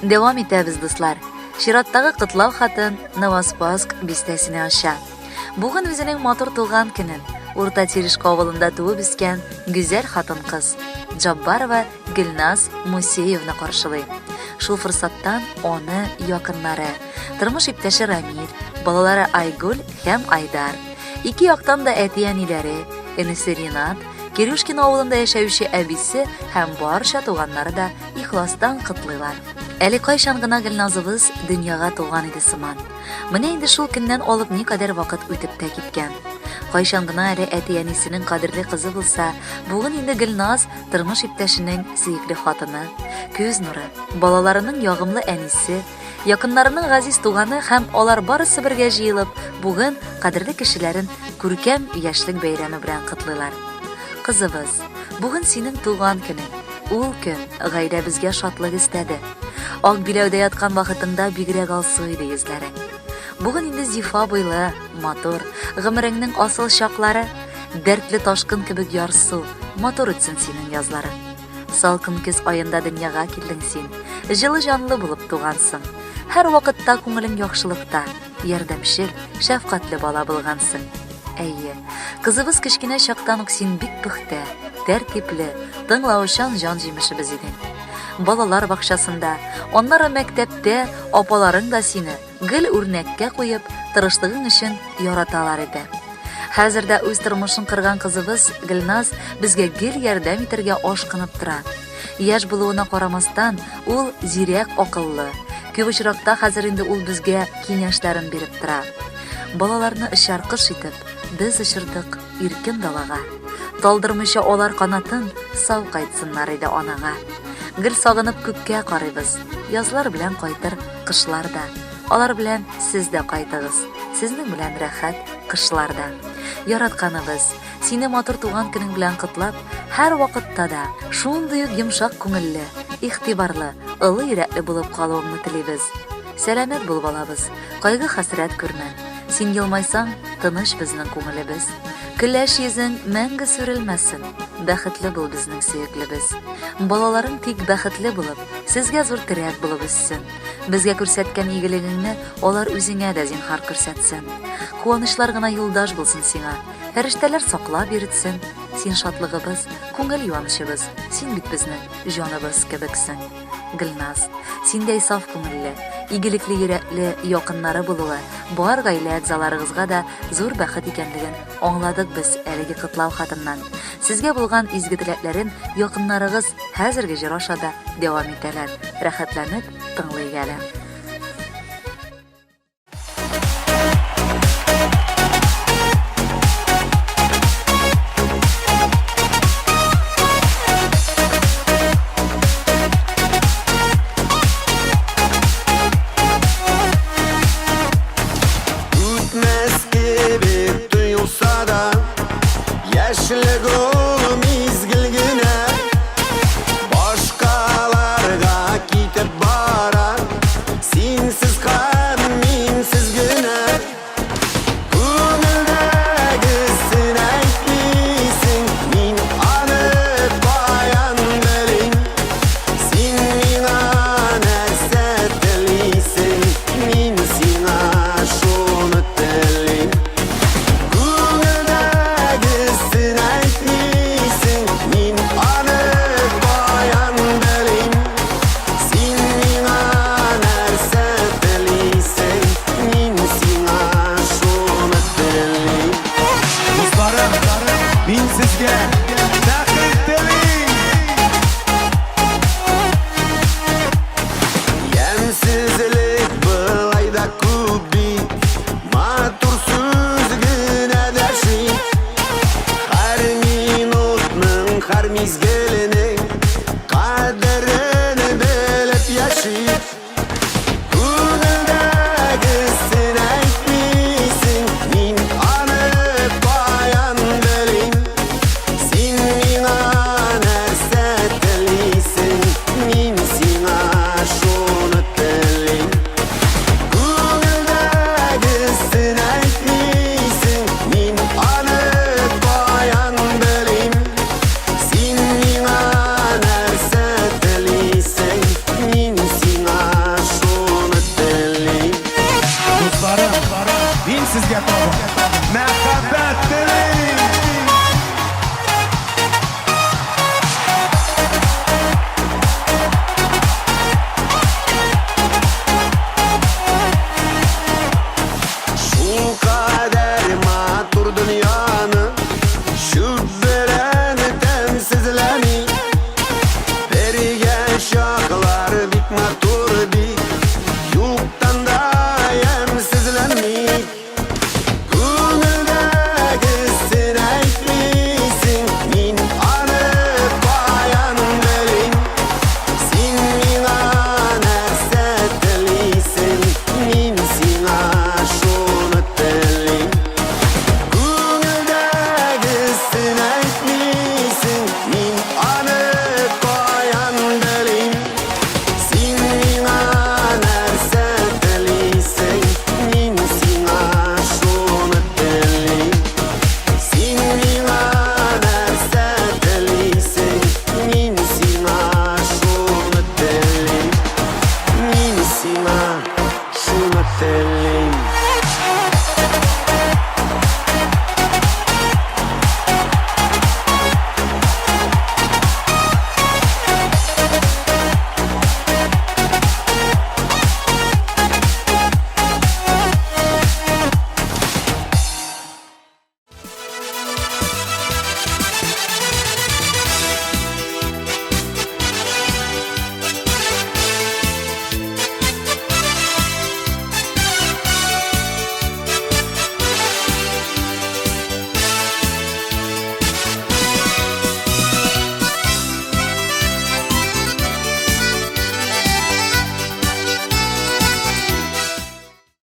Дәвам итәбез, дуслар. Чираттагы котлау хатын Новоспасск бистәсенә оча. Бүген үзенең матур туган көнен Урта Терешка авылында туып үскән гүзәл хатын-кыз Джаббарова Гөлназ Мусеевна каршылый. Шул форсаттан аны якыннары, тормыш иптәше Рамил, балалары Айгөл һәм Айдар, ике яктан да әти-әниләре, энесе Ринат, Кирюшкин авылында яшәүче әбисе һәм барча туганнары да ихластан котлыйлар. Әле кайчан гына Гөлназыбыз дөньяга туган иде сыман. Менә инде шул көннән алып никадәр вакыт үтеп тә киткән. Кайчан гына әле әти-әнисенең кадерле кызы булса, бүген инде Гөлназ тормыш иптәшенең сөекле хатыны, күз нуры, балаларының ягымлы әнисе, якыннарының газиз туганы һәм алар барысы бергә җыелып, бүген кадерле кешеләрен күркәм яшьлек бәйрәме белән котлыйлар. Кызыбыз, бүген синең туган көнең. Ул көн гаиләбезгә шатлык өстәде. Ак биләүдә яткан вакытыңда бигрәк алсу иде йөзләрең. Бүген инде зифа буйлы, матур, гомереңнең асыл чаклары, дәртле ташкын кебек ярсу, матур үтсен синең язларың. Салкын көз аенда дөньяга килдең син. Җылы җанлы булып тугансың. Һәр вакытта күңелең яхшылыкта, ярдәмчел, шәфкатьле бала булгансың. Әйе, кызыбыз кечкенә чактан ук син бик пөхтә, тәртипле, тыңлаучан җан җимешебез идең. Балалар бакчасында, аннары мәктәптә апаларың да сине гел үрнәккә куеп, тырышлыгың өчен яраталар иде. Хәзер дә үз тормышын кырган кызыбыз Гөлназ безгә гел ярдәм итәргә ашкынып тора. Яшь булуына карамастан, ул зирәк акыллы. Күп очракта хәзер инде ул безгә киңәшләрен биреп тора. Балаларны очар кош итеп, без очырдык иркен далага. Талдырмыйча алар канатын, сау кайтсыннар иде анага. Гел сагынып күккә карыйбыз. Язлар белән кайтыр кышлар да. Алар белән сез дә кайтыгыз. Сезнең белән рәхәт кышлар да. Яратканыбыз, сине матур туган көнең белән котлап, һәр вакытта да шундый ук йомшак күңелле, игътибарлы, олы йөрәкле булып калуыңны телибез. Сәламәт бул, балабыз, кайгы-хәсрәт күрмә. Син елмайсаң, тыныч безнең күңелебез. Көләч йөзең мәңге сүрелмәсен. Бәхетле бул, безнең сөеклебез. Балаларың тик бәхетле булып, сезгә зур терәк булып үссен. Безгә күрсәткән игелегеңне алар үзеңә дә зинһар күрсәтсен. Куанычлар гына юлдаш булсын сиңа. Фәрештәләр саклап йөртсен. Син шатлыгыбыз, күңел юанычыбыз. Син бит безнең җаныбыз кебексең. Гөлназ, синдәй саф күңелле, игелекле йөрәкле якыннары булуы бар гаилә әгъзаларыгызга да зур бәхет икәнлеген аңладык без әлеге котлау хатыннан. Сезгә булган изге теләкләрен якыннарыгыз хәзерге җыр аша да дәвам итәләр. Рәхәтләнеп тыңлыйк әле. Үтмәс кебек тоелса да, Яшьлек ул мизгел генә. Башкаларга китеп бара. Сезгә тагын.